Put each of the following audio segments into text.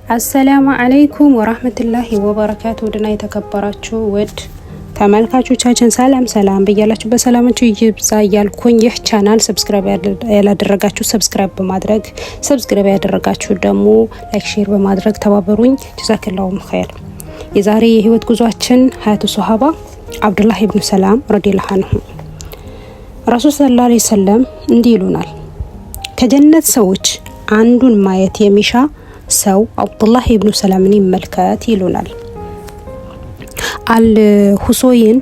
السلام عليكم ورحمة الله وبركاته። ውድና የተከበራችሁ ውድ ተመልካቾቻችን ሰላም ሰላም በያላችሁ በሰላማችሁ ይብዛ እያልኩኝ፣ ይህ channel subscribe ያላደረጋችሁ subscribe በማድረግ፣ subscribe ያደረጋችሁ ደግሞ like፣ share በማድረግ ተባበሩኝ። جزاك الله خير። የዛሬ የህይወት ጉዟችን حياة الصحابة አብዱላህ ኢብኑ ሰላም رضي الله عنه። ረሱል صلى الله عليه وسلم እንዲህ ይሉናል፣ ከጀነት ሰዎች አንዱን ማየት የሚሻ ሰው አብዱላህ ኢብኑ ሰላምን ይመልከት ይሉናል። አል ሁሶይን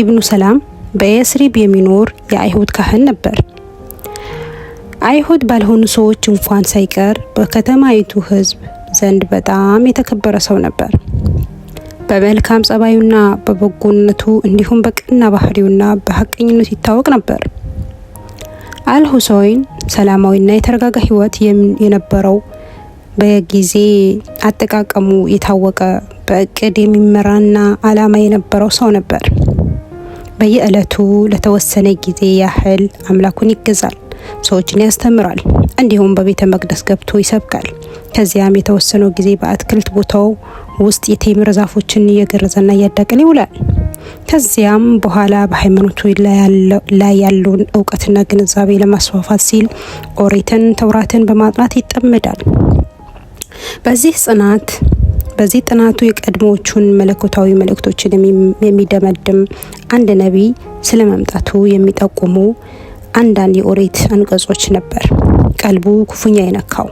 ኢብኑ ሰላም በየስሪብ የሚኖር የአይሁድ ካህን ነበር። አይሁድ ባልሆኑ ሰዎች እንኳን ሳይቀር በከተማይቱ ሕዝብ ዘንድ በጣም የተከበረ ሰው ነበር። በመልካም ጸባዩና በበጎነቱ እንዲሁም በቀና ባህሪውና በሀቀኝነቱ ይታወቅ ነበር። አል ሁሶይን ሰላማዊና የተረጋጋ ህይወት የነበረው፣ በጊዜ አጠቃቀሙ የታወቀ፣ በእቅድ የሚመራና አላማ የነበረው ሰው ነበር። በየዕለቱ ለተወሰነ ጊዜ ያህል አምላኩን ይገዛል፣ ሰዎችን ያስተምራል፣ እንዲሁም በቤተ መቅደስ ገብቶ ይሰብካል። ከዚያም የተወሰነው ጊዜ በአትክልት ቦታው ውስጥ የቴምር ዛፎችን እየገረዘና እያዳቀለ ይውላል። ከዚያም በኋላ በሃይማኖቱ ላይ ያለውን እውቀትና ግንዛቤ ለማስፋፋት ሲል ኦሪትን፣ ተውራትን በማጥናት ይጠመዳል። በዚህ ጥናቱ የቀድሞዎቹን መለኮታዊ መልእክቶችን የሚደመድም አንድ ነቢይ ስለ መምጣቱ የሚጠቁሙ አንዳንድ የኦሪት አንቀጾች ነበር ቀልቡ ክፉኛ የነካው።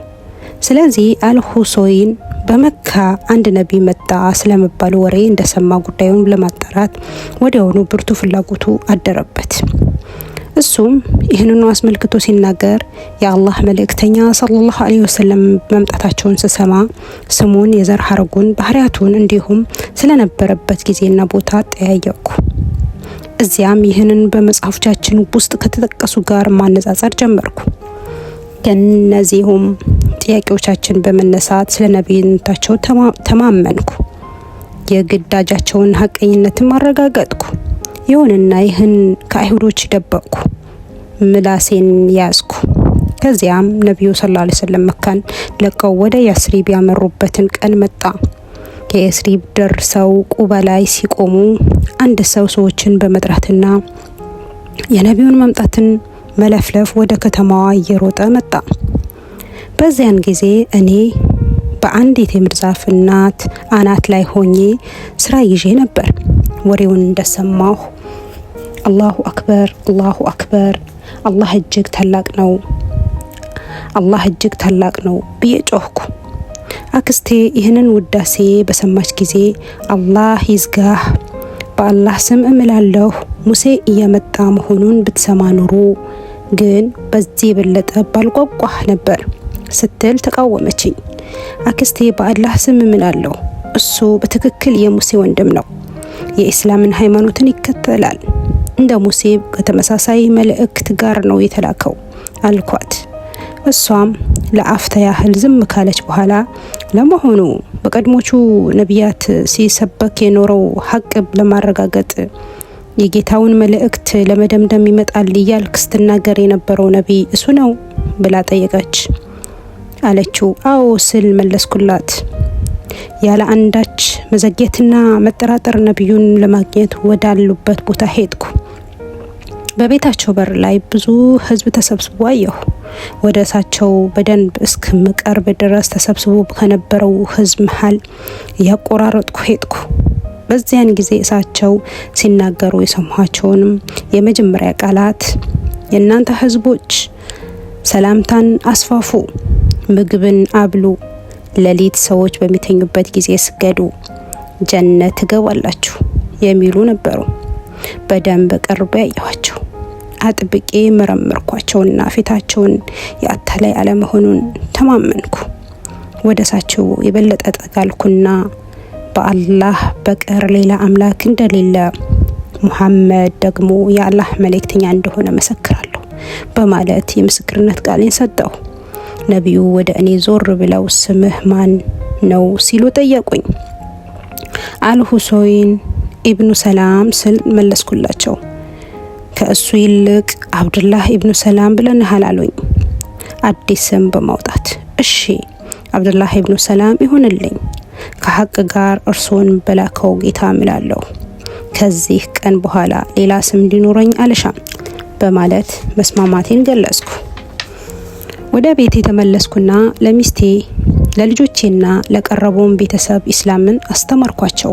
ስለዚህ አልሁሶይን በመካ አንድ ነቢይ መጣ ስለመባሉ ወሬ እንደሰማ ጉዳዩን ለማጣራት ወዲያውኑ ብርቱ ፍላጎቱ አደረበት። እሱም ይህንኑ አስመልክቶ ሲናገር፣ የአላህ መልእክተኛ صلى الله عليه وسلم መምጣታቸውን ስሰማ ስሙን፣ የዘር ሀረጉን፣ ባህሪያቱን እንዲሁም ስለነበረበት ጊዜና ቦታ ጠያየቅኩ። እዚያም ይህንን በመጽሐፎቻችን ውስጥ ከተጠቀሱ ጋር ማነጻጸር ጀመርኩ። ከነዚሁም ጥያቄዎቻችን በመነሳት ስለ ነቢይነታቸው ተማመንኩ። የግዳጃቸውን ሀቀኝነትም አረጋገጥኩ። ይሁንና ይህን ከአይሁዶች ደበቅኩ፣ ምላሴን ያዝኩ። ከዚያም ነቢዩ صلى الله عليه وسلم መካን ለቀው ወደ ያስሪብ ያመሩበትን ቀን መጣ። ከያስሪብ ደርሰው ቁባ ላይ ሲቆሙ አንድ ሰው ሰዎችን በመጥራትና የነቢዩን መምጣትን መለፍለፍ ወደ ከተማዋ እየሮጠ መጣ። በዚያን ጊዜ እኔ በአንድ የቴምር ዛፍ እናት አናት ላይ ሆኜ ስራ ይዤ ነበር። ወሬውን እንደሰማሁ الله أكبر፣ الله أكبر፣ አላህ እጅግ ታላቅ ነው፣ አላህ እጅግ ታላቅ ነው ብዬ ጮህኩ። አክስቴ ይህንን ውዳሴ በሰማች ጊዜ አላህ ይዝጋህ፣ በአላህ ስም እምላለሁ ሙሴ እየመጣ መሆኑን ብትሰማ ኑሮ ግን በዚህ የበለጠ ባልጓጓህ ነበር ስትል ተቃወመችኝ። አክስቴ፣ በአላህ ስም እምላለሁ እሱ በትክክል የሙሴ ወንድም ነው። የኢስላምን ሃይማኖትን ይከተላል። እንደ ሙሴ ከተመሳሳይ መልእክት ጋር ነው የተላከው አልኳት። እሷም ለአፍታ ያህል ዝም ካለች በኋላ፣ ለመሆኑ በቀድሞቹ ነቢያት ሲሰበክ የኖረው ሀቅ ለማረጋገጥ የጌታውን መልእክት ለመደምደም ይመጣል እያልክ ስትናገር የነበረው ነቢይ እሱ ነው ብላ ጠየቀች አለችው። አዎ ስል መለስኩላት። ያለ አንዳች መዘግየትና መጠራጠር ነቢዩን ለማግኘት ወዳሉበት ቦታ ሄድኩ። በቤታቸው በር ላይ ብዙ ሕዝብ ተሰብስቦ አየሁ። ወደ እሳቸው በደንብ እስክምቀርብ ድረስ ተሰብስቦ ከነበረው ሕዝብ መሀል እያቆራረጥኩ ሄድኩ። በዚያን ጊዜ እሳቸው ሲናገሩ የሰማኋቸውንም የመጀመሪያ ቃላት፣ የእናንተ ሕዝቦች ሰላምታን አስፋፉ፣ ምግብን አብሉ፣ ሌሊት ሰዎች በሚተኙበት ጊዜ ስገዱ፣ ጀነት ትገባላችሁ የሚሉ ነበሩ። በደንብ ቀርቤ ያየኋቸው፣ አጥብቄ መረመርኳቸውና ፊታቸውን የአታላይ አለመሆኑን ተማመንኩ። ወደ እሳቸው የበለጠ ጠጋልኩና በአላህ በቀር ሌላ አምላክ እንደሌለ፣ ሙሐመድ ደግሞ የአላህ መልእክተኛ እንደሆነ መሰክራለሁ በማለት የምስክርነት ቃሌን ሰጠሁ። ነቢዩ ወደ እኔ ዞር ብለው ስምህ ማን ነው ሲሉ ጠየቁኝ። አልሁሶይን ኢብኑ ሰላም ስል መለስኩላቸው። ከእሱ ይልቅ አብዱላህ ኢብኑ ሰላም ብለንሃል አሉኝ፣ አዲስ ስም በማውጣት። እሺ፣ አብዱላህ ኢብኑ ሰላም ይሁንልኝ፣ ከሐቅ ጋር እርሶን በላከው ጌታ እምላለሁ፣ ከዚህ ቀን በኋላ ሌላ ስም እንዲኖረኝ አልሻም በማለት መስማማቴን ገለጽኩ። ወደ ቤት የተመለስኩና ለሚስቴ፣ ለልጆቼና ለቀረበውን ቤተሰብ ኢስላምን አስተማርኳቸው።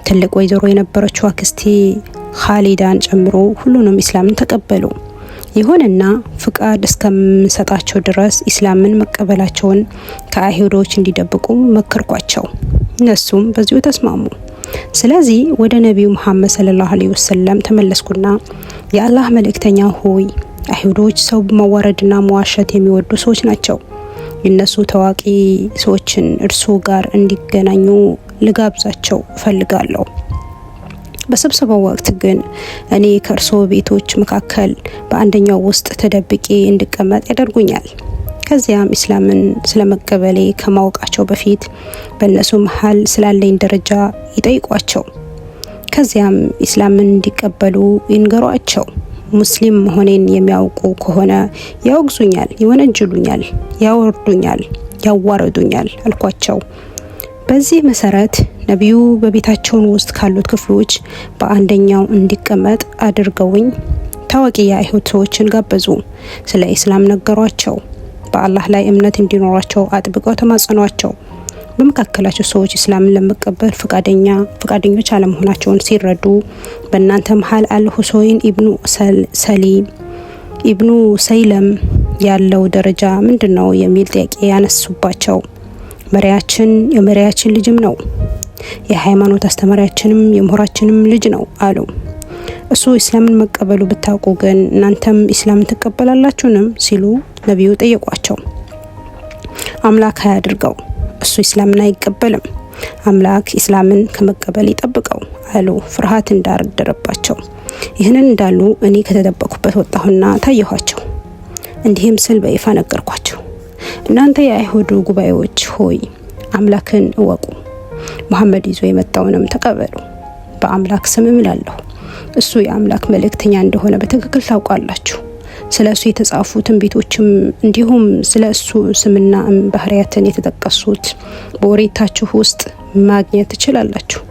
ትልቅ ወይዘሮ የነበረችው አክስቴ ኻሊዳን ጨምሮ ሁሉንም ኢስላምን ተቀበሉ። ይሁንና ፍቃድ እስከምሰጣቸው ድረስ ኢስላምን መቀበላቸውን ከአይሁዶች እንዲደብቁ መከርኳቸው። እነሱም በዚሁ ተስማሙ። ስለዚህ ወደ ነቢዩ መሐመድ ሰለላሁ ዐለይሂ ወሰለም ተመለስኩና የአላህ መልእክተኛ ሆይ፣ አይሁዶች ሰው መዋረድና መዋሸት የሚወዱ ሰዎች ናቸው። የእነሱ ታዋቂ ሰዎችን እርሱ ጋር እንዲገናኙ ልጋብዛቸው እፈልጋለሁ። በስብሰባው ወቅት ግን እኔ ከእርስዎ ቤቶች መካከል በአንደኛው ውስጥ ተደብቄ እንድቀመጥ ያደርጉኛል። ከዚያም ኢስላምን ስለመቀበሌ ከማወቃቸው በፊት በእነሱ መሀል ስላለኝ ደረጃ ይጠይቋቸው። ከዚያም ኢስላምን እንዲቀበሉ ይንገሯቸው። ሙስሊም መሆኔን የሚያውቁ ከሆነ ያወግዙኛል፣ ይወነጅሉኛል፣ ያወርዱኛል፣ ያዋርዱኛል አልኳቸው። በዚህ መሰረት ነቢዩ በቤታቸውን ውስጥ ካሉት ክፍሎች በአንደኛው እንዲቀመጥ አድርገውኝ ታዋቂ የአይሁድ ሰዎችን ጋበዙ። ስለ ኢስላም ነገሯቸው። በአላህ ላይ እምነት እንዲኖራቸው አጥብቀው ተማጸኗቸው። በመካከላቸው ሰዎች እስላምን ለመቀበል ፈቃደኞች አለመሆናቸውን ሲረዱ በእናንተ መሀል አል ሁሰይን ኢብኑ ሰሊም ኢብኑ ሰይለም ያለው ደረጃ ምንድነው የሚል ጥያቄ ያነሱባቸው። መሪያችን የመሪያችን ልጅም ነው፣ የሃይማኖት አስተማሪያችንም የምሁራችንም ልጅ ነው አሉ። እሱ ኢስላምን መቀበሉ ብታውቁ ግን እናንተም ኢስላምን ትቀበላላችሁንም ሲሉ ነቢዩ ጠየቋቸው። አምላክ አያድርገው፣ እሱ ኢስላምን አይቀበልም። አምላክ ኢስላምን ከመቀበል ይጠብቀው አሉ፣ ፍርሃት እንዳደረባቸው። ይህንን እንዳሉ እኔ ከተደበቅኩበት ወጣሁና ታየኋቸው። እንዲህም ስል በይፋ ነገርኳቸው። እናንተ የአይሁዱ ጉባኤዎች ሆይ፣ አምላክን እወቁ፣ መሐመድ ይዞ የመጣውንም ተቀበሉ። በአምላክ ስም እምላለሁ፣ እሱ የአምላክ መልእክተኛ እንደሆነ በትክክል ታውቃላችሁ። ስለ እሱ የተጻፉ ትንቢቶችም እንዲሁም ስለ እሱ ስምና ባህሪያትን የተጠቀሱት በኦሪታችሁ ውስጥ ማግኘት ትችላላችሁ።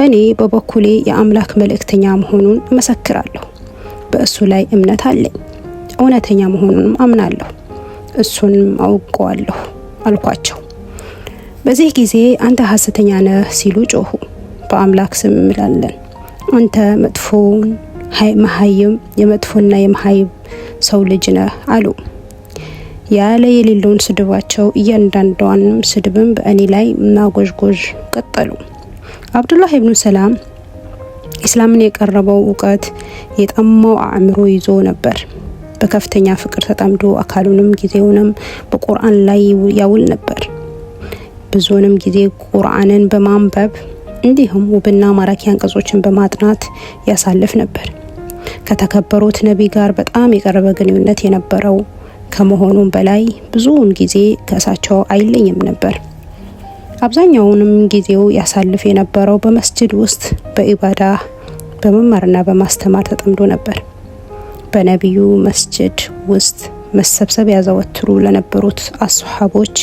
እኔ በበኩሌ የአምላክ መልእክተኛ መሆኑን እመሰክራለሁ። በእሱ ላይ እምነት አለኝ፣ እውነተኛ መሆኑንም አምናለሁ፣ እሱንም አውቀዋለሁ አልኳቸው። በዚህ ጊዜ አንተ ሐሰተኛ ነህ ሲሉ ጮሁ። በአምላክ ስም እምላለን፣ አንተ መጥፎን መሀይም፣ የመጥፎና የመሀይም ሰው ልጅ ነህ አሉ። ያለ የሌለውን ስድባቸው እያንዳንዷንም ስድብም በእኔ ላይ ማጎዥጎዥ ቀጠሉ። አብዱላህ ኢብኑ ሰላም ኢስላምን የቀረበው እውቀት የጠማው አእምሮ ይዞ ነበር። በከፍተኛ ፍቅር ተጠምዶ አካሉንም ጊዜውንም በቁርአን ላይ ያውል ነበር። ብዙንም ጊዜ ቁርአንን በማንበብ እንዲሁም ውብና ማራኪ አንቀጾችን በማጥናት ያሳልፍ ነበር። ከተከበሩት ነቢ ጋር በጣም የቀረበ ግንኙነት የነበረው ከመሆኑም በላይ ብዙውን ጊዜ ከእሳቸው አይለይም ነበር። አብዛኛውንም ጊዜው ያሳልፍ የነበረው በመስጂድ ውስጥ በኢባዳ፣ በመማርና በማስተማር ተጠምዶ ነበር። በነቢዩ መስጂድ ውስጥ መሰብሰብ ያዘወትሩ ለነበሩት አስሐቦች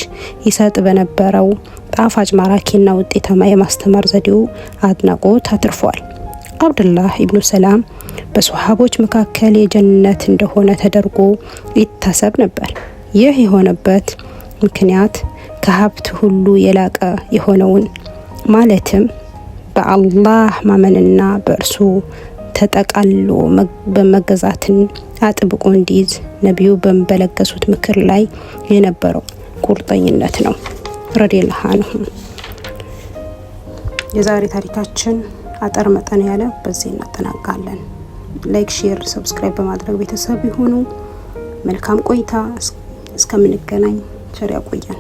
ይሰጥ በነበረው ጣፋጭ፣ ማራኪና ውጤታማ የማስተማር ዘዴው አድናቆት አትርፏል። አብዱላህ ኢብኑ ሰላም በሶሐቦች መካከል የጀነት እንደሆነ ተደርጎ ይታሰብ ነበር። ይህ የሆነበት ምክንያት ከሀብት ሁሉ የላቀ የሆነውን ማለትም በአላህ ማመንና በእርሱ ተጠቃሎ በመገዛትን አጥብቆ እንዲይዝ ነቢዩ በለገሱት ምክር ላይ የነበረው ቁርጠኝነት ነው። ረዲየላሁ ዐንሁ። የዛሬ ታሪካችን አጠር መጠን ያለ በዚህ እናጠናቃለን። Like፣ share፣ subscribe በማድረግ ቤተሰብ ይሁኑ። መልካም ቆይታ። እስከምንገናኝ ቸር ያቆየን።